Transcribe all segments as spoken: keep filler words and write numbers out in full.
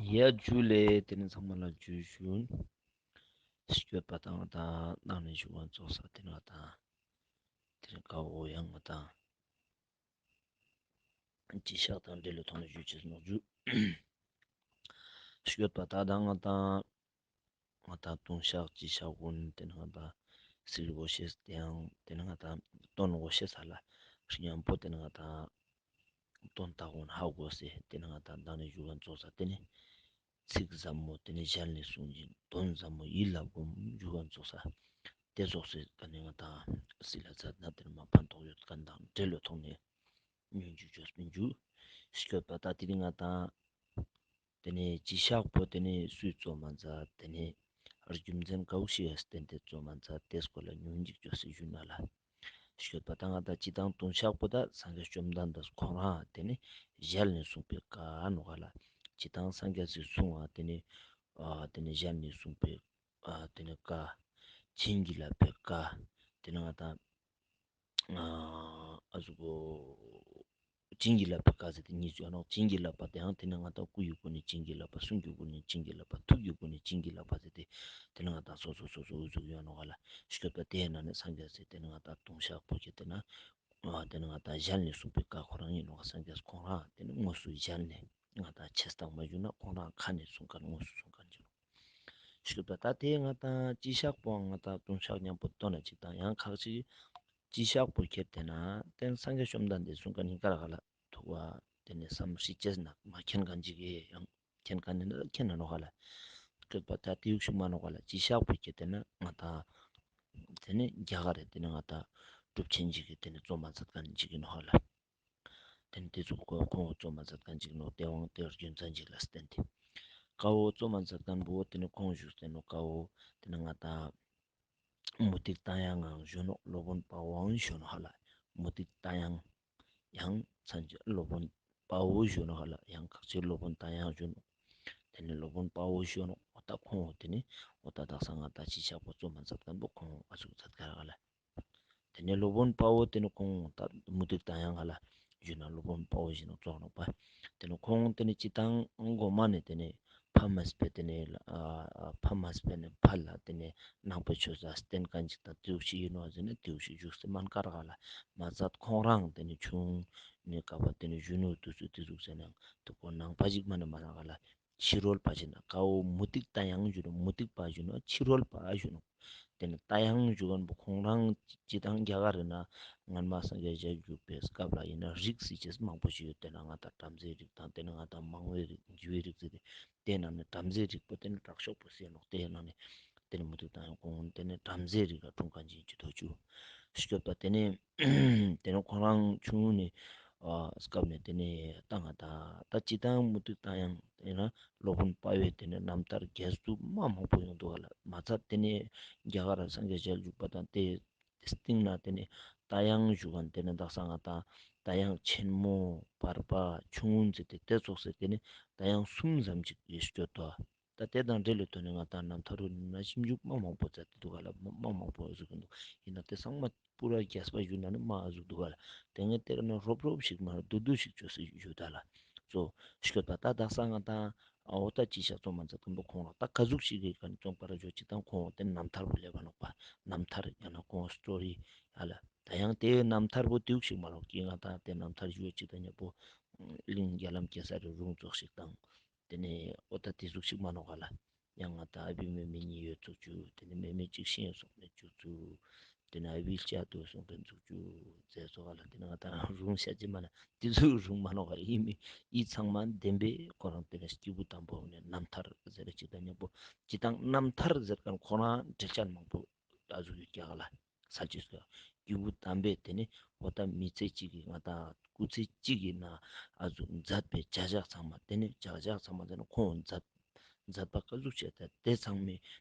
ཡ་ཇུ་ལེ། ཏེ་ནེ་ཚང་མ་ལ་ཇུ་ཞུན། སྐྱོད་པ་དང་ང་དང་ནང་ནེ་ཞུ་བ་ཙོགས་ས་ཏེ་ནེ་ང་དང་ཏེ་ནེ་ཀ་བོ་ཡང་ང་དང་སྤྱི་བཤགས་དང་འབྲེལ་ལོ་ཐོག་ནེ་ཞུ་ཅེས་ནོག་ཇུ། སྐྱོད་པ་ད་དང་ང་དང་ང་དང་ལྟུང་བཤགས་སྤྱི་བཤགས་གུན་ཏེ་ནེ་ང་དང་སིལ་གོས་ཤེས་ཏེ་ཡང་ཏེ་ནེ་ང་དང་སྟོན་གོས་ཤེས་ས་ལ་ཉམ་པོ་ཏེ་ནེ་ང་དང་དོན་དག་གུན་ཧ་གོ་སེ་ཏེ་ནེ་ང་དང་ནང་ནེ་ཞུ་བ་ཙོགས་ས་ཏེ་ནེ་ཚིག་ཟབ་མོ་ཏེ་ནེ་ཞལ་ནེ་གསུང་ཞིང་དོན་ཟབ་མོ་ཡིད་ལ་སྒོམ་ཞུ་བ་ཙོགས་ས་ཏེ་ཙོགས་སེ་ཀ་ནེ་ང་དང་སིལ་ལ་ཛད་ན་ཏེ་ནེ་མ་ཕན་ཐོགས་ཡོད་ཁན་དང་འབྲེལ་ལོ་ཐོག་ནེ་ཉུང་ཅིག་ཅོས་པིན་ཇུ། སྐྱོད་པ་ད་ཏེ་རིང་ང་དང་ཏེ་ནེ་སྤྱི་བཤགས་པོ་ཏེ་ནེ་སུའི་ཙོ་མ་ཛད་ཏེ་ནེ་རྒྱུ་མཚན་ཀ་བོ་ཞིག་ག་སྟན་ཏེ་ཙོ་མ་ཛད་ཏེ་སྐོར་ལ་ཉུང་ཅིག་ཅོས་སེ་ཞུ་ན་ལ། སྐྱོད་པ་ད་ང་དང་སྤྱི་བཏང་ལྟུང་བཤགས་པོ་ད་སངས་རྒྱས་བཅོམ་ལྡན་འདས་ཁོང་རང་ཏེ་ནེ་ཞལ་ནེ་གསུངས་པའི་བཀའ་ནོག་ལ། སྤྱི་བཏང་སངས་རྒྱས་སི་གསུང་བ་ཏེ་ནེ་ཨ་ཏེ་ནེ་ཞལ་ནེ་གསུངས་པའི་ཨ་ཏེ་ནེ་བཀའ་བྱིན་གྱིས་བརླབས་པའི་བཀའ་ཏེ་ནེ་ང་དང་ཨ་ཨ་ཟུག་གོ་བྱིན་གྱིས་བརླབས་པའི་བཀའ་ཟེར་ཏེ་ཉིས་ཡོད་ནོག། བྱིན་གྱིས་བརླབས་པ་ཏེ་ཡང་ཏེ་ནེ་ང་དང་སྐུ་ཡི་སྒོ་ནེ་བྱིན་གྱིས་བརླབས་པ། གསུང་གི་སྒོ་ནེ་བྱིན་གྱིས་བརླབས་པ། ཐུགས་ཀྱི་སྒོ་ནེ་བྱིན་གྱིས་བརླབས་པ་ཟེར་ཏེ་ཏེ་ནེ་ང་དང་སོ་སོ་སོ་སོ་འུ་ཟུག་ཡོད་ནོག་ལ། སྐྱོད་པ་ཏེའི་ནང་ནེ་སངས་རྒྱས་སི་ཏེ་ནེ་ང་དང་ལྟུང་བཤགས་པོ་ཁྱེར་ཏེ་ན་ཨ་ཏེ་ནེ་ང་དང་ཞལ་ནེ་གསུངས་པའི་བཀའ་ཁོ་རང་ཨིན་ནོག། སངས་རྒྱས་ཁོང་རང་ཏེ་ནེ་དངོས་སུ་ཞལ་ནེ་ང་དང་ཆེ་སྟག་མ་ཞུ་ན་ཁོང་རང་ཁ་ནེ་གསུང་ཁན་དངོས་སུ་གསུང་ཁན་ཅིག་ནོག། སྐྱོད་པ་ད་ཏེ་ང་དང་སྤྱི་བཤགས་པོ་ང་དང་ལྟུང་བཤགས་ཉམ་པོ་ལྟོས་ན་ཅིག་དང་ཡང་ཁ་ཅིག་སྤྱི་བཤགས་པོ་ཁྱེར་ཏེ་ན་ཏེ་སངས་རྒྱས་བཅོམ་ལྡན་འདས་གསུང་ཁན་ནི་ཀ་ར་ག་ལ་ཐུག་པ་ཏེ་ནེ་སམ་སྲི་ཅེས་ན་མ་མཁྱེན་ཁན་ཅིག་གི་ཡང་མཁྱེན་ཁན་ནི་ན་མཁྱེན་ན་ནོག་ག་ལ། སྐྱོད་པ་ད་ཏེ་ཡུག་ཞིག་མ་ནོག་ག་ལ། སྤྱི་བཤགས་པོ་ཁྱེར་ཏེ་ན་ང་དང་ཏེ་ནེ་རྒྱ་གར་རི་ཏེ་ནེ་ང་དང་གྲུབ་ཆེན་ཅིག་གི་ཏེ་ནེ་ཙོ་མ་ཛད་ཁན་ཅིག་ཨིན་ནོག་ག་ལ། ཏེ་ནེ་ཏེ་ཙོགས་ཁོང་ཁོང་ཙོ་མ་ཛད་ཁན་ཅིག་ནོག། ཏེ་བོ་ཏེ་རྒྱུ་མཚན་ཅིག་ལ་སྟན་ཏེ་ཀ་བོ་ཙོ་མ་ཛད་ཁན་བོ་ཏེ་ནེ་ཁོང་ཞུགས་ཏེ་ནོག། ཀ་བོ་ཏེ་ནེ་ང་དང་མུ་སྟེགས་རྟ་དབྱངས་ཞུ་ནོག། སློབ་དཔོན་དཔའ་བོའང་ཞུ་ནོག་ཧ་ལ། མུ་སྟེགས་རྟ་དབྱངས་ཡང་མཚན་ཅིག་སློབ་དཔོན་དཔའ་བོ་ཞུ་ནོག་ཧ་ལ། ཡང་ཁ་ཅིག་སློབ་དཔོན་རྟ་དབྱངས་ཞུ་ནོག། ཏེ་ནེ་སློབ་དཔོན་དཔའ་བོ་ཞུ་ནོག། འོ་ད་ཁོང་ཏེ་ནེ་འོ་ད་དག་ས་ང་དང་སྤྱི་བཤགས་པོ་ཙོ་མ་ཛད་ཁན་བོ་ཁོང་ཨ་ཟུག་ཛད་ཁན་ར་ག་ལ། ཏེ་ནེ་སློབ་དཔོན་དཔའ་བོ་ཏེ་ནེ་ཁོང་ད་མུ་སྟེགས་རྟ་དབྱངས་ཧ་ལ་ཞུ་ན་སློབ་དཔོན་དཔའ་བོ་ཞུ་ནོག་ཙོགས་ནོག་པ། ཏེ་ནེ་ཁོང་ཏེ་ནེ་སྤྱི་བཏང་གོ་མ་ནེ་ཏེ་ནེ་ཕ་མ་སྤེ་ཏེ་ནེ་ཨ་ཕ་མ་སྤེ་ནེ་ཕ་ལ་ཏེ་ནེ་ནང་པའི་ཆོས་ལ་སྟེན་ཁན་ཅིག་དང་ཏེ་ཟུག་ཞིག་ཨིན་ནོག་ཟེར་ན་ཏེ་ཟུག་ཞིག་ཞུགས་སེ་མན་ཀ་ར་ག་ལ་མ་ཛད། ཁོང་རང་ཏེ་ནེ་ཆུང་ངུན་ནེ་ཀ་བ་ཏེ་ནེ་གཞོན་ནུ་དུས་སུ་ཏེ་ཟུག་ཟེར་ནའང་ཏེ་ཁོ་ནང་པ་ཞིག་མ་ནེ་མ་ར་ག་ལ། ཕྱི་རོལ་པ་ཞིག་ན་ཀ་བོ་མུ་སྟེགས་རྟ་དབྱངས་ཞུ་ནོག། མུ་སྟེགས་པ་ཞུ་ནོག། ཕྱི་རོལ་པ་ཞུ་ནོག། ཏེ་ནེ་རྟ་དབྱངས་ཞུ་ཁན་བོ་ཁོང་རང་སྤྱི་བཏང་རྒྱ་གར་རི་ན་སྔན་མ་སངས་རྒྱས་ཞལ་བཞུགས་པའི་སྐབས་ལ་ཨིན་ན་རིགས་སི་ཅེས་མང་པོ་ཞིག་ཡོད། ཏེ་ནེ་ང་དང་བྲམ་ཟེའི་རིགས་དང་ཏེ་ནེ་ང་དང་མང་བོའི་རིགས་འཇིགས་པའི་རིགས་ཟེར་ཏེ་ཏེ་ནང་ནེ་བྲམ་ཟེའི་རིགས་པོ་ཏེ་ནེ་དྲག་ཤོས་པོ་ཟེར་ནོག། ཏེ་ནང་ནེ་ཏེ་ནེ་མུ་སྟེགས་རྟ་དབྱངས་ཁོང་ཏེ་ནེ་བྲམ་ཟེའི་རིགས་ལ་འཁྲུངས་ཁན་ཅིག་ཨིན་ཅི་ཐོག་ཅུ། སྐྱོད་པ་ཏེ་ནེ་ཏེ་ནེ་ཁོང་རང་ཆུང་ངུན་ནེ་ཨ་སྐབས་ནེ་ཏེ་ནེ་ད་ང་དང་ད་སྤྱི་བཏང་མུ་སྟེགས་རྟ་དབྱངས་ཏེ་ནེ་སློབ་དཔོན་དཔའ་བོའི་ཏེ་ནེ་རྣམ་ཐར་རྒྱས་སུ་མ་མང་པོ་ཡོང་དུག་ག་ལ། མ་ཚད་ཏེ་ནེ་རྒྱ་གར་ར་སངས་རྒྱས་ཞལ་བཞུགས་པ་དང་ཏེ་སྟིང་ནེ་ཏེ་ནེ་རྟ་དབྱངས་ཞུ་ཁན་ཏེ་ནེ་དག་ས་ང་དང་རྟ་དབྱངས་ཆེན་མོ་བར་པ་ཆུང་ངུན་ཟེར་ཏེ་ཏེ་ཙོགས་སེ་ཏེ་ནེ་རྟ་དབྱངས་གསུམ་ཙམ་ཅིག་ཡོད་སྐྱོད་དོ། ད་ཏེ་དང་འབྲེལ་ལོ་ཐོག་ནེ་ང་དང་རྣམ་ཐར་རུ་ན་ཞིབ་འཇུག་མ་མང་པོ་ཛད་དེ་དུག་ག་ལ། མ་མང་པོ་ཨ་ཟུག་གི་དུག། ཨིན་ན་ཏེ་ཚང་མ་པུ་ར་རྒྱས་པ་ཞུ་ན་ནི་མ་ཨ་ཟུག་དུག་ག་ལ། ཏེ་ངས་ཏེ་ནེ་རོབ་རོབ་ཞིག་མ་ར་བསྡུས་བསྡུས་ཤིག་ཅོས་སེ་ཞུ་ད་ལ། ཙོགས་སྐྱོད་པ་ད་དག་ས་ང་དང་ཨ་འོ་ད་སྤྱི་བཤགས་ཙོ་མ་ཛད་ཁན་བོ་ཁོང་རང་ད་ཀ་ཟུག་ཞིག་གི་ཀ་ནེ་ཙོགས་པ་ར་ཞུ་ཅིག་དང་ཁོང་ཏེ་རྣམ་ཐར་བོ་ལེབ་བ་ནོག་པ། རྣམ་ཐར་ཡང་ན་ཁོང་སི་ཊོ་རི་ཨ་ལ། ད་ཡང་ཏེ་རྣམ་ཐར་བོ་ཏེ་ཟུག་ཞིག་མ་རོག་གི་ང་དང་ཏེ་རྣམ་ཐར་ཞུ་ཅིག་དང་ཉམ་པོ་གླིང་རྒྱ་ལམ་གེ་སར་རི་རུང་ཙོགས་ཤིག་དང་། ཏེ་ནེ་འོ་ད་ཏེ་ཟུག་ཤིག་མ་ནོག་ག་ལ། ཡང་ང་དང་ཨ་བི་མེ་མེ་གཉིས་ཡོད་ཙོགས་ཅུ། ཏེ་ནེ་མེ་མེ་ཅིག་ཤི་སོང་ནེ་ཅུག་ཙུག། ཏེ་ནེ་ཨ་བི་ལྕགས་ཏུ་སོང་ཁན་ཙོགས་ཅུ་ཟེར་ཙོགས་ག་ལ། ཏེ་ནེ་ང་དང་རུང་ཤ་ཅི་མ་ན་ཏེ་ཟུག་རུང་མ་ནོག་ག། ཨིན་མི་ཨི་ཚང་མ་བདེན་པའི་ཁོ་རང་ཏེ་ནེ་སྐྱེས་བུ་དམ་པ་ནེ་རྣམ་ཐར་ཟེར་ཅིག་དང་ཉམ་པོ་ཅིག་དང་རྣམ་ཐར་ཟེར་ཁན་ཁོ་རང་འགྲེལ་བཤད་མང་པོ་ཨ་ཟུག་ཡོད་ཀྱག་ག་ལ། ས་བཅུ་སོ། སྐྱེས་བུ་དམ་པས་ཏེ་ནེ་འོ་ད་མི་ཚེ་གཅིག་གི་ང་དང་སྐུ་ཚེ་གཅིག་གི་ནང་ཨ་ཟུག་མཛད་པའི་བྱ་བཞག་ཚང་མ་ཏེ་ནེ་བྱ་བཞག་ཚང་མ་ཟེར་ན་ཁོང་མཛད་མཛད་པ་ཀ་ཟུག་བྱས་ཏེ་ཏེ་ཚང་མའི་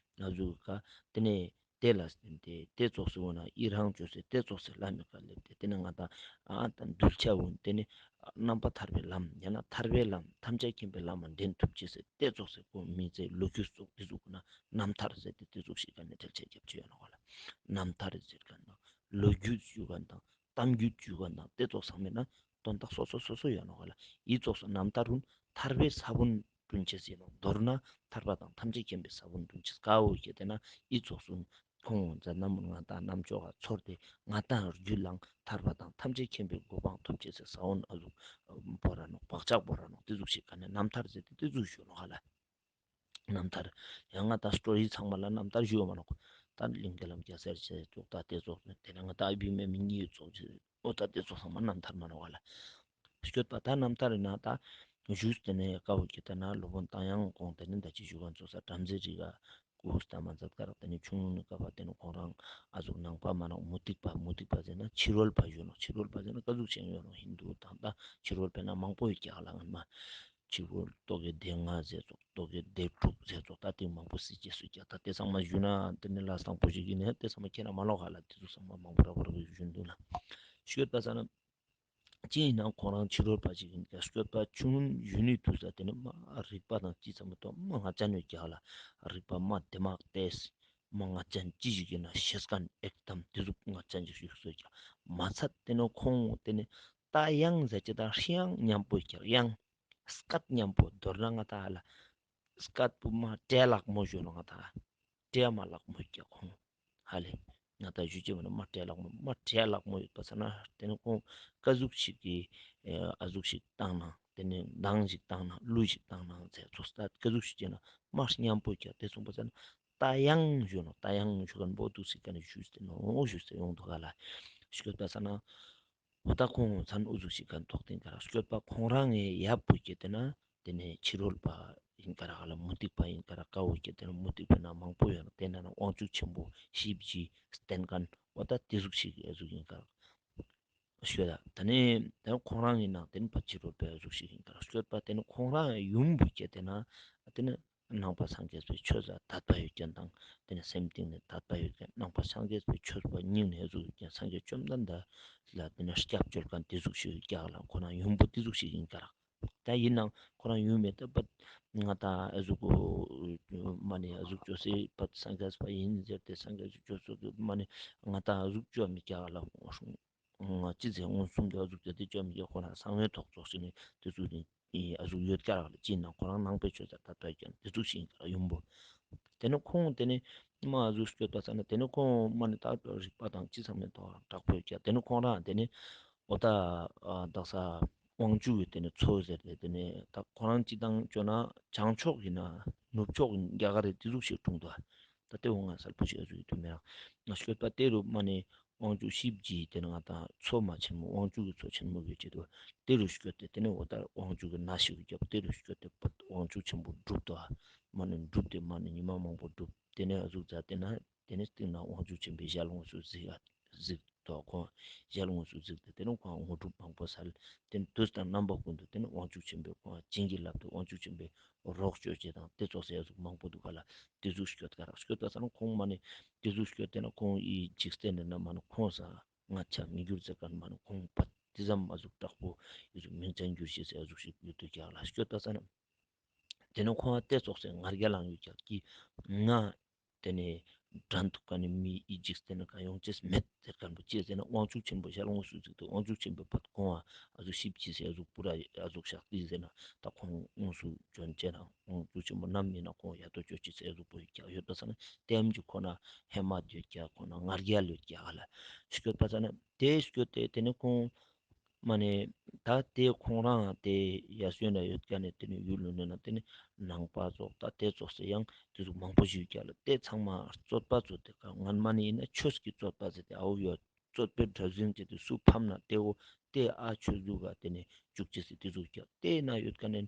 ཨ་ཟུག་ག་ཏེ་ནེ་ཏེ་ལ་བརྟེན་ཏེ་ཏེ་ཙོགས་སེ་འོ་ན་ཨི་རང་ཅོས་སེ་ཏེ་ཙོགས་སེ་ལམ་མི་ཀ་ལེབས་ཏེ་ཏེ་ནེ་ང་དང་ཨ་ད་གདུལ་བྱ་འོ་ན་ཏེ་ནེ་རྣམ་པ་ཐར་པའི་ལམ་ཡང་ན་ཐར་པའི་ལམ་ཐམས་ཅད་མཁྱེན་པའི་ལམ་མ་འདྲེན་ཐུབ་ཅེས་སེ་ཏེ་ཙོགས་སེ་ཁོང་མི་ཚེ་ལོ་རྒྱུས་ཙོགས་ཏེ་ཟུག་གི་ནང་རྣམ་ཐར་ཟེར་ཏེ་ཏེ་ཙོགས་ཤིག་ག་ནེ་འགྲེལ་བཤད་རྒྱབ་ཅེས་ཡོད་ནོག་ག་ལ། རྣམ་ཐར་ཟེར་ཁན་དང་ལོ་རྒྱུས་ཞུ་ཁན་དང་གཏམ་རྒྱུད་ཞུ་ཁན་དང་ཏེ་ཙོགས་ཚང་མའི་ནང་དོན་དག་སོ་སོ་སོ་སོ་ཡོད་ནོག་ག་ལ། ཨི་ཙོགས་སུ་རྣམ་ཐར་རུ་ཐར་པའི་ས་བོན་ བསྟུན་ཅེས་ཡིན་ནོག། མདོར་ན་ཐར་པ་དང་ཐམས་ཅད་མཁྱེན་པའི་ས་བོན་བསྟུན་ཅེས་ཀ་བོ་ཁྱེར་ཏེ་ན་ཨི་ཙོགས་སུ་ཁོང་མཛད་རྣམ་ང་དང་རྣམ་ཅོག་ག་ཚོར་ཏེ་ང་དང་རྒྱུད་ལ་ཐར་པ་དང་ཐམས་ཅད་མཁྱེན་པའི་གོ་འཕང་ཐོབ་ཅེས་སི་ས་བོན་ཨ་ཟུག་བོར་ར་ནོག། བག་ཆགས་བོར་ར་ནོག། དེ་ཟུག་ཞིག་ག་ནས་རྣམ་ཐར་ཟེར་ཏེ་དེ་ཟུག་ཞུ་ནོག་ཧ་ལ། རྣམ་ཐར། ཡང་ང་དང་སི་ཊོ་རི་ཚང་མ་ལ་རྣམ་ཐར་ཞུ་བ་མ་ནོག། ད་གླིང་རྒྱ་ལམ་རྒྱ་སེར་ཆེ་ཙོགས་ད་དེ་ཙོགས་དེ་ནས་ང་དང་ཨ་བི་མེ་མི་གཉིས་ཙོགས་ཅིག་འོ་ད་དེ་ཙོགས་ཚང་མ་རྣམ་ཐར་མ་ནོག་ཧ་ལ། སྐྱོད་པ་ད་རྣམ་ཐར་ཡིན་ན་ད་ཞུས་ཏེ་ནས་ཀ་བོ་ཁྱེར་ཏེ་ན་སློབ་དཔོན་ཏང་ཡང་གོང་དེ་ནས་ད་ཅི་ཞུ་ག་ཚོགས་ས་བྲམ་ཟེ་རི་ག་སྐུ་སྟ་མ་མཛད་ཀ་རག། དེ་ནས་ཆུང་ངུ་ནས་ཀ་བ་དེ་ནས་ཁོང་རང་ཨ་ཟུག་ནང་པ་མ་ནོག། མུ་སྟེགས་པ། མུ་སྟེགས་པ་ཟེར་ན་ཕྱི་རོལ་པ་ཞུ་ནོག། ཕྱི་རོལ་པ་ཟེར་ན་ཀ་ཟུག་ཞིག་ཡོད་ནོག། ཧིན་དུ་དང་ད་ཕྱི་རོལ་པའི་ནང་མང་པོ་ཡོད་ཀྱག་ལ་ང་མ། ཕྱི་རོལ་རྟོག་གེ་སྡེ་ལྔ་ཟེར་ཙོགས། རྟོག་གེ་སྡེ་དྲུག་ཟེར་ཙོགས། ད་དེ་མང་པོ་སྲིད་ཅེས་སུ་ཀྱག། ད་དེ་ཚང་མ་ཞུ་ན་དེ་ནས་ལ་སང་པོ་ཞིག་ཡིན་ན་དེ་ཚང་མ་ཁྱེར་ན་མ་ལོག་ཧ་ལ། དེ་ཚོ་ཚང་མ་མང་པོ་ར་བོར་བའི་ཞུ་འདུག་ན། སྐྱོད་པ་ས་ན། ཅི་ཡིན་ན་ཁོང་རང་ཕྱི་རོལ་པ་ཞིག་ཡིན་ཀྱང་སྐྱོད་པ་ཆུང་ཡུན་ནི་དུས་ས་དེ་ནི་མ་རིག་པ་དང་ཅི་ཙམ་མི་ཐོག་མ་ང་ཅན་ཡོད་ཀྱག་ལ། རིག་པ་མ་དེ་མ་ཏེས་མ་ང་ཅན་ཅི་ཞིག་ཡིན་ན་ཤེས་མཁན་ཨེག་དམ་དེ་ཟུག་ང་ཅན་ཞིག་ཞུགས་སོ་ཀྱག། མ་ཚད་དེ་ནི་ཁོང་དེ་ནི་ད་དབྱངས་ཟེར་ཅེས་དང་དབྱངས་མཉམ་པོ་ཀྱག། དབྱངས་སྐད་མཉམ་པོ། མདོར་ན་ང་ད་ཧ་ལ་སྐད་པོ་མ་སྤྲེལ་ལག་མོ་ཞུ་ནོག་ང་ད། སྤྲེལ་མ་ལག་མོ་ཀྱག་ཁོང་། ཧ་ལེ། ང་ད་ཞུ་ཅེས་མ་ནི་མ་སྤྲེལ་ལག་མོ། མ་སྤྲེལ་ལག་མོ་ཡོད་པ་ས་ན་དེ་ནི་ཁོང་ཀ་ཟུག་ཞིག་གི་ཨ་ཟུག་ཞིག་བཏང་ན་དེ་ནི་མདང་ཞིག་བཏང་ན་གླུ་ཞིག་བཏང་ན་ཟེར་ཚོགས་ས་ཀ་ཟུག་ཞིག་ཅེ་ན་མ་མཉམ་པོ་ཀྱག། དེ་སོང་པ་ས་ན་ད་དབྱངས་ཞུ་ནོག། ད་དབྱངས་ཞུ་མཁན་པོ་འདུག་སྲིད་མཁན་ཞུས་ཏེ་ནོག་ཞུས་ཏེ་ཡོང་འདུག་ག་ལ། ཞུས་པ་ས་ན། འོ་ད་ཁོང་མཚན་འུ་ཟུག་ཞིག་ག་ཐོག་ཏེ་ཡིན་ཀ་རག། སྐྱོད་པ་ཁོང་རང་ངི་ཡབ་བོ་ཁྱེར་ཏེ་ན་དེ་ནས་ཕྱི་རོལ་པ་ཡིན་ཀ་རག་ལ། མུ་སྟེགས་པ་ཡིན་ཀ་རག། ཀ་བོ་ཁྱེར་ཏེ་ན་མུ་སྟེགས་པའི་ནང་མང་པོ་ཡོད་རག། དེ་ན་ན་དབང་ཕྱུག་ཆེན་པོ་བཞི་བཞི་བསྟེན་མཁན་འོ་ད་དེ་ཟུག་ཞིག་ཨ་ཟུག་ཡིན་ཀ་རག། སྐྱོད་ད་དེ་ནས་དེ་ཁོང་རང་ངི་ནང་དེ་ནས་ཕ་ཕྱི་རོལ་པའི་ཨ་ཟུག་ཞིག་ཡིན་ཀ་རག། སྐྱོད་པ་དེ་ནས་ཁོང་རང་ཡུམ་བོ་ཁྱེར་ཏེ་ན་དེ་ནས་ནང་པ་སངས་རྒྱས་པའི་ཆོས་ལ་དད་པ་ཡོད་མཁན་དང་དེ་ནས་སེམས་གཏིང་ནས་དད་པ་ཡོད་མཁན། ནང་པ་སངས་རྒྱས་པའི་ཆོས་པ་སྙིང་ནས་ཨ་ཟུག་ཡོད་མཁན། སངས་རྒྱས་བཅོམ་ལྡན་འདས་ལ་དེ་ནས་སྐྱབས་བཅོལ་མཁན་དེ་ཟུག་ཞིག་ཡོད་ཀྱག་ལ། ཁོ་རང་ཡུམ་བོ་དེ་ཟུག་ཞིག་ཡིན་ཀ་རག། ད་ཡིན་ནའང་ཁོ་རང་ཡུམ་མེད་ད་པ་ང་ད་ཨ་ཟུག་མ་ནི་ཨ་ཟུག་ཅོ་སེ་པ་སངས་རྒྱས་པ་ཡིན་ཟེར་ཏེ་སངས་རྒྱས་ཅོ་སོ་མ་ནི་ང་ད་ཨ་ཟུག་ཅོ་མི་ཀྱག་ལ། ང་ཅི་ཟེར་མངོན་སུམ་དུ་ཨ་ཟུག་ཅོ་དེ་ཅོ་མི་ཀྱག། ཁོ་རང་གསང་བའི་ཐོག་ཙོགས་ཤིག་ནི་དེ་ཟུག་ནི་ཨ་ཟུག་ཡོད་ཀྱག་རག་ལ། ཅི་ན་ཁོ་རང་ནང་པའི་ཆོས་ས་ད་ལྟ་ཀྱང་དེ་ཟུག་ཞིག་ཡིན་ཀྱག་ཡུམ་བོ། དེ་ནི་ཁོང་དེ་ནི་མ་ཨ་ཟུག་སྐྱོད་པ་ས་ན་དེ་ནི་ཁོང་མ་ནི་ད་རིག་པ་དང་ཅི་ཚང་མའི་ཐོག་དྲག་པོ་ཡོད་ཀྱག། དེ་ནི་ཁོང་རང་དེ་ནི་འོ་ད་ཨ་དག་ས་དབང་ཕྱུག་གི་དེ་ནི་ཚོ་ཟེར་ཏེ་དེ་ནི་ད་ཁོ་རང་ཅི་དང་ཅོ་ན་བྱང་ཕྱོགས་ཡིན་ན་ནུབ་ཕྱོགས་ཡིན་རྒྱ་གར་རི་དེ་ཟུག་ཞིག་འཁྲུངས་འདུག། ད་དེ་འོ་ང་གསལ་པོ་ཞིག་ཨ་ཟུག་ཡོད་དུ་མེད་རག། ང་སྐྱོད་པ་དེ་རུ་མ་ནི་དབང་ཕྱུག་ཤིབ་ཇི་དེ་ནི་ང་ད་ཚོ་མ་ཆེན་མོ་དབང་ཕྱུག་གི་ཚོ་ཆེན་མོ་གི་ཆེད་དུ་དེ་རུ་སྐྱོད་དེ་དེ་ནི་འོ་ད་དབང་ཕྱུག་གི་ན་ཞིག་རྒྱབ་དེ་རུ་སྐྱོད་དེ་པ་དབང་ཕྱུག་ཆེན་པོ་སྒྲུབ་ཏོ། མ་ནི་སྒྲུབ་དེ་མ་ནི་ཉི་མ་མང་པོ་སྒྲུབ། དེ་ནས་ཨ་ཟུག་མཛད་དེ་ན་དེ་ནས་སྟེང་ན་དབང་ཕྱུག་ཆེན་པོའི་ཞལ་དངོས་སུ་གཟིགས་ཨ་གཟིགས་དོ། ཁོང་ཞལ་དངོས་སུ་གཟིགས་ཏེ་དེ་ནས་ཁོང་དངོས་གྲུབ་མང་པོ་སལ། དེ་ནས་དུས་དང་རྣམ་པ་ཀུན་ཏུ་དེ་ནས་དབང་ཕྱུག་ཆེན་པོས་ཁོང་བྱིན་གྱིས་བརླབས་ཏེ་དབང་ཕྱུག་ཆེན་པོའི་རོགས་ཅོ་ཅེས་དང་དེ་ཙོགས་སེ་ཨ་ཟུག་མང་པོ་འདུག་ག་ལ། དེ་ཟུག་སྐྱོད་ཀ་རག། སྐྱོད་ད་ས་ན་ཁོང་མ་ནི་དེ་ཟུག་སྐྱོད་དེ་ན་ཁོང་ཨི་འཇིག་རྟེན་ནི་ན་མ་ནི་ཁོང་ས་ང་ཆ་མི་འགྱུར་ཟེར་མཁན་མ་ནི་ཁོང་པ་དེ་ཙམ་ཨ་ཟུག་དྲག་པོ་ཨི་ཟུག་མིང་ཅན་འགྱུར་ཤེས་སེ་ཨ་ཟུག་ཞིག་ཡོད་དུ་ཀྱག་ལ། སྐྱོད་ད་ས་ན་དེ་ནས་ཁོང་ང་དེ་ཙོགས་སེ་ང་རྒྱལ་ལང་ཡོད་ཀྱག་གི་ང་དེ་ནས་འགྲན་ཐུབ་མཁན་ནི་མི་ཨི་འཇིག་རྟེན་ནི་ག་ཡོང་ཅེས་མེད་ཟེར་མཁན་པོ་ཅི་ཟེར་ན་དབང་ཕྱུག་ཆེན་པོ་ཞལ་དངོས་སུ་གཟིགས་ཏེ་དབང་ཕྱུག་ཆེན་པོའི་བར་ཁོང་ང་ཨ་ཟུག་ཤིབ་ཅི་སེ་ཨ་ཟུག་པུ་ར་ཨ་ཟུག་ཤག་ཏི་ཟེར་ན་ད་ཁོང་དངོས་སུ་བྱོན་ཅེ་ན་དབང་ཕྱུག་ཆེན་པོ་ནམ་ཡིན་ན་ཁོང་ཡ་ཏོ་ཅོ་ཅི་སེ་ཨ་ཟུག་པོ་ཡོད་ཀྱག་ཡོད་པ་ས་ན་དེམ་གྱི་ཁོ་ན་ཧེ་མ་ཡོད་ཀྱག་ཁོ་ན་ང་རྒྱལ་ཡོད་ཀྱག་ལ་སྐྱོད་པ་ས་ན་དེ་སྐྱོད་དེ་དེ་ནས་ཁོང་མ་ནེ་ད་དེ་ཁོང་རང་དེ་ཡ་སོན་ན་ཡོད་ཀ་ནེ་དེ་ནེ་ཡུལ་ལུ་ནེ་ན་དེ་ནེ་ནང་པ་ཙོགས་ད་དེ་ཙོགས་སེ་ཡང་དེ་ཟུག་མང་པོ་ཞིག་ཡོད་ཀ་ལ། དེ་ཚང་མ་རྩོད་པ་ཙོགས་དེ་ཀ་ངན་མ་ནེ་ཡིན་ན་ཆོས་ཀྱི་རྩོད་པ་ཟེར་ཏེ་ཨའོ་ཡོད། རྩོད་པའི་གྲྭ་བཞིན་ཅེས་དེ་སུ་ཕམ་ན་དེ་བོ་དེ་ཨ་ཆོས་ཟུག་ག་དེ་ནེ་བཅུག་ཅེས་སི་དེ་ཟུག་ཀྱག། དེ་ན་ཡོད་ཀ་ནེ་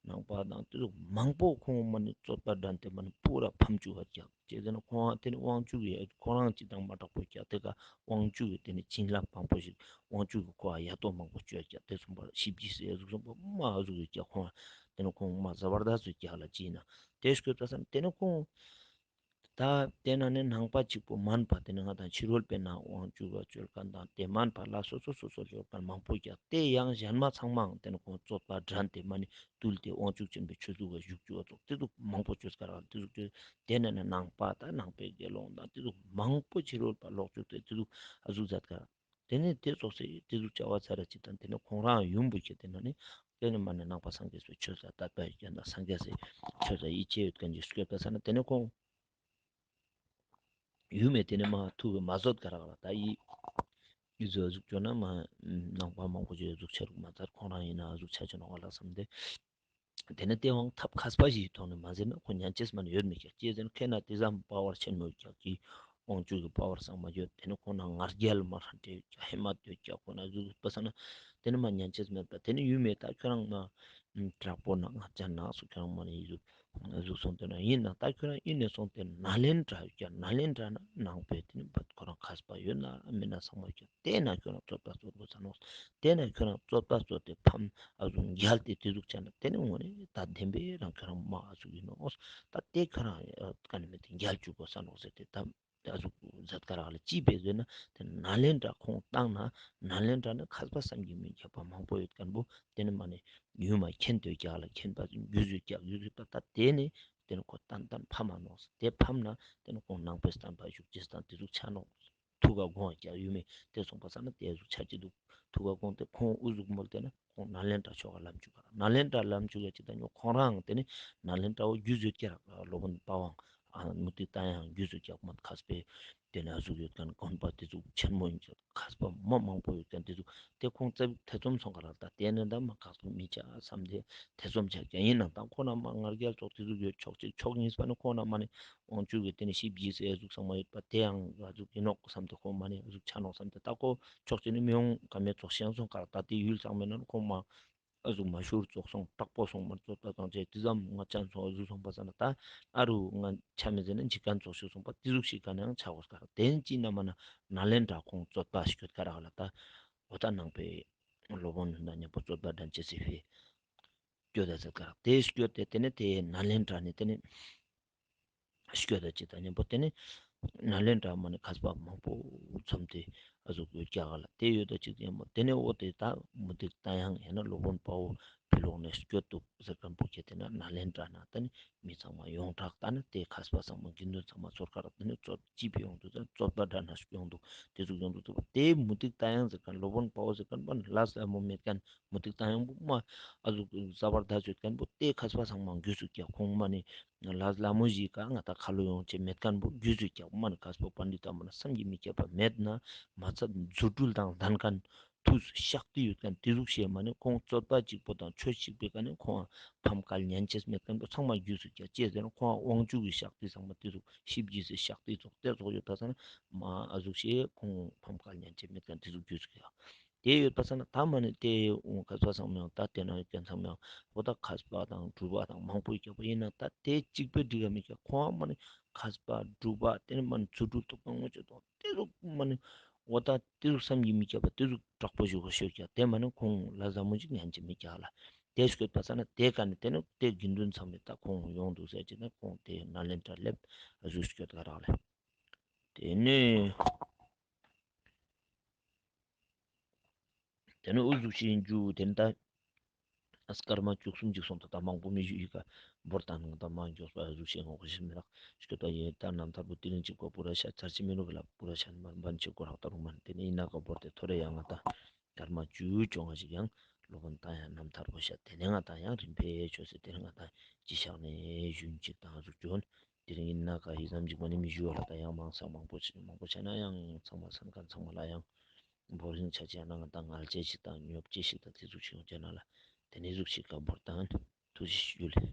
ནང་པ་དང་དེ་ཟུག་མང་པོ་ཁོང་མ་ནེ་རྩོད་པ་འགྲན་ཏེ་མ་ནེ་པུ་ར་ཕམ་བཅུག་ག་ཀྱག། ཅི་ཟེར་ན་ཁོང་ཨ་དེ་ནེ་དབང་ཕྱུག་གི་ཁོ་རང་ཅི་དང་མ་འདྲ་པོ་ཀྱག། དེ་ཀ་དབང་ཕྱུག་གི་དེ་ནེ་བྱིན་རླབས་མང་པོ་ཞིག་དབང་ཕྱུག་གི་ཁོ་ཨ་ཡ་ཏོ་མང་པོ་བཅོས་ཀྱག། དེ་གསུངས་པ་ཤིབ་ཅི་སེ་ཟུག་གསུངས་པ་མ་ཟུག་ཡོད་ཀྱག། ཁོང་ཨ་དེ་ནེ་ཁོང་མ་ཟ་བར་ད་ཟུག་ཀྱག་ལ་ཅི་ན་དེ་སྐྱོད་ད་སམ། དེ་ནེ་ཁོང་ད་དེ་ན་ནི་ནང་པ་གཅིག་པོ་མན་པ་དེ་ནེ་ང་དང་ཕྱི་རོལ་པའི་ནང་དབང་ཕྱུག་ག་བཅོལ་མཁན་དང་དེ་མན་པ་ལ་སོ་སོ་སོ་སོ་བཅོལ་མཁན་མང་པོ་ཀྱག། དེ་ཡང་གཞན་མ་ཚང་མའང་དེ་ནེ་ཁོང་རྩོད་པ་འགྲན་ཏེ་མ་ནེ་བཏུལ་ཏེ་དབང་ཕྱུག་ཆེན་པོའི་ཆོས་ལུགས་ཀ་བཞུགས་བཅུག་པ་ཙོགས་དེ་ཟུག་མང་པོ་བཅོས་ཀ་རག། དེ་ཟུག་བཅོས་དེ་ན་ནི་ནང་པ་དང་ནང་པའི་དགེ་སློང་དང་དེ་ཟུག་མང་པོ་ཕྱི་རོལ་པ་ལོག་བཅུག་སྟེ་དེ་ཟུག་ཨ་ཟུག་མཛད་ཀ་རག། དེ་ནས་དེ་ཙོགས་སེ་དེ་ཟུག་བྱ་བ་ཚར་ར་ཅིག་དང་དེ་ནས་ཁོང་རང་ཡུམ་བུ་ཁྱེར་ཏེ་ན་ནི་དེ་ནས་མ་ནས་ནང་པ་སངས་རྒྱས་པའི་ཆོས་ལ་དད་པ་ཡོད་ཀྱག་ན་སངས་རྒྱས་སི་ཆོས་ལ་ཡིད་ཆེས་ཡོད་མཁན་ཅིག་སྐྱོད་པ་ས་ན་དེ་ནས་ཁོང་ཡུམ་མེ་དེ་ནས་མ་ཐུག་གི་མ་བཟོད་ག་རག་ལ་ད་ཡིད་ཡིད་ཟོ་ཟུག་བཅོ་ན་མ་ནང་པ་མང་པོ་ཅིག་ཟུག་ཆ་རུག་མ་ཚར་ཁོང་རང་ཡིན་ན་ཟུག་ཆ་ཆ་ནོག་ལ་བསམ་སྟེ། དེ་ནས་དེ་དབང་ཐབས་མཁས་པ་ཞིག་ཐོག་ནས་མ་ཟེར་ན་ཁོ་ཉན་ཅེས་མ་ནི་ཡོད་མི་ཀྱག་ཅེས་ཟེར་ན་ཁེ་ན་དེ་ཙམ་པ་ཝར་ཆེན་མོ་ཡོད་ཀྱག་གི་དབང་ཕྱུག་གི་པ་ཝར་ཚང་མ་ཡོད། དེ་ནས་ཁོང་ན་ང་རྒྱལ་མ་རང་འདྲེ་ཡོད་ཀྱག་ཧེ་མ་ཡོད་ཀྱག་ཁོ་ན་ཟུག་པ་ས་ན་དེ་ནས་མ་ཉན་ཅེས་མེད་པ་དེ་ནས་ཡུམ་མེ་ད་ཁྱོད་རང་ན་དྲག་པོ་ན་ང་ཅན་ན་སུ་ཁྱོད་རང་མ་ནི་ཡིད་ཟུག་ཟུག་སོང་དེ་ན་ཡིན་ན་ད་ཁྱོད་རང་ཡིན་ནས་སོང་དེ་ན་ལེན་དྲ་ཡོད་ཀྱག་ན་ལེན་དྲ་ན་ནང་པའི་དེ་ནས་བད་ཁོ་རང་མཁས་པ་ཡོད་ན་མེད་ན་ཚང་མ་ཡོད་ཀྱག་དེ་ན་ཁྱོད་རང་རྩོད་པ་རྩོད་དགོས་ས་ནོག་དེ་ན་ཁྱོད་རང་རྩོད་པ་རྩོད་དེ་ཕམ་ཨ་ཟུག་རྒྱལ་ཏེ་དེ་ཟུག་བྱས་ན་དེ་ནི་དངོས་ནས་ད་བདེན་པའི་རང་ཁྱོད་རང་མ་ཨ་ཟུག་ཡིན་ནོག་ད་དེ་ཁྱོད་རང་ཨ་ཀ་ནི་མེད་དེ་རྒྱལ་བཅུག་དགོས་ས་ནོག་ཟེར་ཏེ་ད་ཨ་ཟུག་མཛད་ཀ་རག་ལ་ཅི་བས་ཟེར་ན་དེ་ན་ལེན་དྲ་ཁོང་བཏང་ན་ན་ལེན་དྲ་ནི་མཁས་པ་བསམ་གྱིས་མི་ཁྱབ་པ་མང་པོ་ཡོད་མཁན་པོ་དེ་ནི་མ་ནི་ཡུམ་མ་མཁྱེན་དོ་རྒྱག་ལ་མཁྱེན་པ་རྒྱུས་ཡོད་ཀྱག་རྒྱུས་ཡོད་པ་ད་དེ་ནི་དེ་ནི་ཁོ་ཏན་ཏན་ཕམ་མ་ནོག་དེ་ཕམ་ན་དེ་ནི་ཁོང་ནང་པའི་བསྟན་པ་བཞུགས་ཅེས་དང་དེ་ཟུག་ཆ་ནོག་ཐུགས་ཀ་དགོངས་ཀྱག་ཡུམ་མེ་དེ་སོང་པ་ས་ན་དེ་ཟུག་ཆ་ཅི་འདུག་ཐུགས་ཀ་དགོངས་ཏེ་ཁོང་ཨུ་ཟུག་མོལ་ཏེ་ན་ཁོང་ན་ལེན་དྲ་ཆོ་ག་ལམ་བཅུག་ག་རག་ན་ལེན་དྲ་ལམ་བཅུག་ཡ་ཅི་ད་ཉོ་ཁོང་རང་དེ་ནི་ན་ལེན་དྲ་བོ་རྒྱུས་ཡོད་ཀྱག་རག་སློབ་དཔོན་དཔའ་བོའང་མུ་སྟེགས་རྟ་དབྱངས་རྒྱུས་ཡོད་ཀྱག་མ་མཁས་པའི་དེ་ནི་ཨ་ཟུག་ཡོད་མཁན་དགོན་པ་དེ་ཟུག་ཆེན་མོ་ཡིན་ཀྱག་མཁས་པ་མ་མང་པོ་ཡོད་མཁན་དེ་ཟུག་དེ་ཁོང་རྩ་བའི་ཐེ་ཚོམ་སོང་ག་རག་ད་དེ་ནི་ད་མ་ཁག་པོ་མི་ཆ་བསམ་སྟེ་ཐེ་ཚོམ་ཆ་ཀྱང་ཡིན་ན་ད་ཁོ་ན་མ་ང་རྒྱལ་ཚོགས་དེ་ཟུག་ཡོད་ཕྱོགས་གཅིག་ཕྱོགས་གཉིས་པ་ནི་ཁོང་ན་མ་ནི་དབང་ཕྱུག་གི་དེ་ནི་ཤིབ་རྒྱས་སི་ཨ་ཟུག་ཚང་མ་ཡོད་པ་དེ་ཡང་ཨ་ཟུག་ཡིན་ནོག་བསམ་སྟེ་ཁོང་མ་ནི་ཨ་ཟུག་ཆ་ནོག་བསམ་སྟེ་ད་ཁོ་ཕྱོགས་གཅིག་ནི་མི་ཡོང་ག་མེད་ཚོགས་ཤིང་སོང་ག་རག་ད་དེ་ཡུལ་ཚང་མེད་ན་ཁོང་མ་ཨ་ཟུག་མ་ཤུར་ཙོགས་སོང་དྲག་པོ་སོང་མ་རྩོད་པ་དང་བཅས་དེ་ཙམ་ང་ཅན་སོང་ཨ་ཟུག་སོང་པ་ས་ན་ད་ཨ་རུ་ང་ཆ་མེད་ཟེར་ན་འཇིག་རྟེན་ཚོགས་ཤིག་སོང་པ་དེ་ཟུག་ཞིག་ག་ནའང་ཆ་གོ་ག་རག་དེན་ཅི་ན་མ་ན་ན་ལེན་དྲ་ཁོང་རྩོད་པ་ཞིག་སྐྱོད་ག་རག་ལ་ད་འོ་ད་ནང་པའི་སློབ་དཔོན་ན་མཉམ་པོ་རྩོད་པ་འགྲན་ཅེས་སི་ཕི་སྐྱོད་ད་ཟེར་ག་རག་དེ་སྐྱོད་དེ་དེ་ནི་དེ་ན་ལེན་དྲ་ནི་དེ་ནི། སྐྱོད་ད་ཅིག་དང་མཉམ་པོ་དེ་ནི་ན་ལེན་དྲ་མ་ནི་མཁས་པ་མང་པོ་འཛོམས་ཏེ་ཨ་ཟུག་ཡོད་ཀྱག་ག་ལ་དེ་ཡོད་ད་ཅིག་དང་མཉམ་པོ་དེ་ནི་འོ་དེ་ད་མུ་སྟེགས་རྟ་དབྱངས་ཡང་ན་སློབ་དཔོན་དཔའ་བོ་ཕི་ལོག་ནས་སྐྱོད་དུག་ཟེར་མཁན་པོ་ཁྱེད་དེ་ན་ན་ལེན་དྲ་ན་ད་ནི་མི་ཚང་མ་ཡོངས་གྲགས་ད་ནི་དེ་མཁས་པ་ཚང་མ་དགེ་འདུན་ཚང་མ་ཚོར་ཁ་རག་དེ་ནི་རྩོད་ཅི་ཕི་ཡོང་དུག་ཟེར་རྩོད་པ་དྲ་ན་ཡོང་དུག་དེ་ཟུག་ཡོང་དུག་ཟེར་བ་དེ་མུ་སྟེགས་རྟ་དབྱངས་ཟེར་མཁན་སློབ་དཔོན་དཔའ་བོ་ཟེར་མཁན་པོ་ལ་ཟླ་མོ་མེད་མཁན་མུ་སྟེགས་རྟ་དབྱངས་པོ་མ་ཨ་ཟུག་ཟ་བར་ད་ཆོད་མཁན་པོ་དེ་མཁས་པ་ཚང་མ་རྒྱུས་ཡོད་ཀྱག་ཁོང་མ་ནི། ལ་ལ་མོ་ཞིག་ག་ང་ད་ཁ་ལོ་ཡོང་ཆེ་མེད་མཁན་པོ་རྒྱུས་ཡོད་ཀྱག་མ་ནི་མཁས་པ་པཎྜི་ཏ་མ་ནི་བསམ་གྱིས་མི་ཁྱབ་པ་མེད་ན་མ་ཚད་རྫུ་འཕྲུལ་དང་ལྡན་མཁན་ཐུགས་སུ་ཤག་ཏི་ཡོད་མཁན་དེ་ཟུག་ཤེས་མ་ནི་ཁོང་རྩོད་པ་གཅིག་པོ་དང་ཆོས་གཅིག་པོའི་ཀ་ནི་ཁོང་ཕམ་ཁ་ཉན་ཅེས་མེད་མཁན་པོ་ཚང་མ་རྒྱུས་ཡོད་ཀྱག་ཅེས་ཟེར་ན་ཁོང་དབང་ཕྱུག་གི་ཤག་ཏི་ཚང་མ་དེ་ཟུག་ཤིབ་རྒྱས་སི་ཤག་ཏི་ཚོགས་དེ་ཚོགས་ཡོད་པ་ས་ན་མ་ཨ་ཟུག་ཤེས་ཁོང་ཕམ་ཁ་ཉན་ཅེས་མེད་མཁན་དེ་ཟུག་རྒྱུས་ཡོད་ཀྱག་དེ་ཡོད་པ་ས་ན་ད་མ་ནི་དེ་འོང་མཁས་པ་ཚང་མ་ཡང་ད་དེ་ན་ཡོད་མཁན་ཚང་མ་ཡང་འོ་ད་མཁས་པ་དང་གྲུབ་པ་དང་མང་པོ་ཡོད་ཀྱག་པ་ཡིན་ན་ད་དེ་གཅིག་པོའི་འགྲིག་ག་མི་ཀྱག་ཁོང་མ་ནི་མཁས་པ་གྲུབ་པ་དེ་ནི་མ་ནི་རྫུ་འཕྲུལ་སྟོབས་དང་དངོས་སྤྱོད་དང་དེ་ཟུག་མ་ནི་འོ་ད་དེ་ཟུག་བསམ་གྱིས་མི་ཁྱབ་པ་དེ་ཟུག་དྲག་པོ་ཞིག་གོ་ཤོད་ཀྱག་དེ་མ་ནི་ཁོང་ལ་ཟླ་མོ་ཅིག་ཉན་ཅེས་མི་ཀྱག་ལ་དེ་སྐྱོད་པ་ས་ན་དེ་ཀ་ནི་དེ་ནི་དེ་དགེ་འདུན་ཚང་མས་ད་ཁོང་ཡོང་དུག་ཟེར་ཅེ་ན་ཁོང་དེ་ན་ལེན་དྲ་ལེབ་ཨ་ཟུག་སྐྱོད་ག་རག་ལ་དེ་ནི། དེ་ནས་འུ་ཟུག་ཤིག་ཨིན་ཇུ་དེ་ནས་ད་སྐར་མ་བཅུ་གསུམ་ཅིག་སོང་ད་ད་མང་པོ་མི་ཞུ་ཡི་ག་བོར་ད་ནང་ད་མ་མགྱོགས་པ་འུ་ཟུག་ཤིག་ངོ་ག་ཞིག་མི་རག་ཤིག་ད་ཡིན་ད་རྣམ་ཐར་པོ་དེ་རིང་གཅིག་པོ་པུ་ར་ཤ་ཚར་ཅི་མི་རུག་ག་ལ་པུ་ར་ཤ་མར་འབན་ཆེ་གོ་རག་ད་རུང་མ་དེ་ནས་ཡིན་ན་ག་བོར་ཏེ་ཐོ་རེ་ཡང་ང་ད་སྐར་མ་བཅུ་བཅོ་ལྔ་ཞིག་ཡང་སློབ་དཔོན་ད་ཡང་རྣམ་ཐར་པོ་ཤ་དེ་ནས་ང་ད་ཡང་རིམ་པས་ཆོས་སེ་དེ་ནས་ང་ད་ཅི་ཤག་ནས་ཞུན་ཅིག་དང་འུ་ཟུག་ཅོན། དེ་རིང་ཡིན་ན་ག་ཡི་ཙམ་ཅིག་མ་ནི་མི་ཞུ་བ་ལ་ད་ཡང་མང་ས་མང་པོ་ཅིག་མང་པོ་ཆ་ན་ཡང་ཚང་མ་སན་ཁན་ཚང་མ་ལ་ཡང་བོར་ཞིང་ཆ་ཆེ་ན་ང་ད་ངལ་ཅེས་ཤིག་དང་ཉོབ་ཅེས་ཤིག་དང་དེ་ཟུག་ཤིག་ཡོང་ཆ་ན་ལ་དེ་ནས་ཟུག་ཤིག་ག་བོར་དང་ཐུགས་རྗེ་ཆེ་ཞུ་ལེ།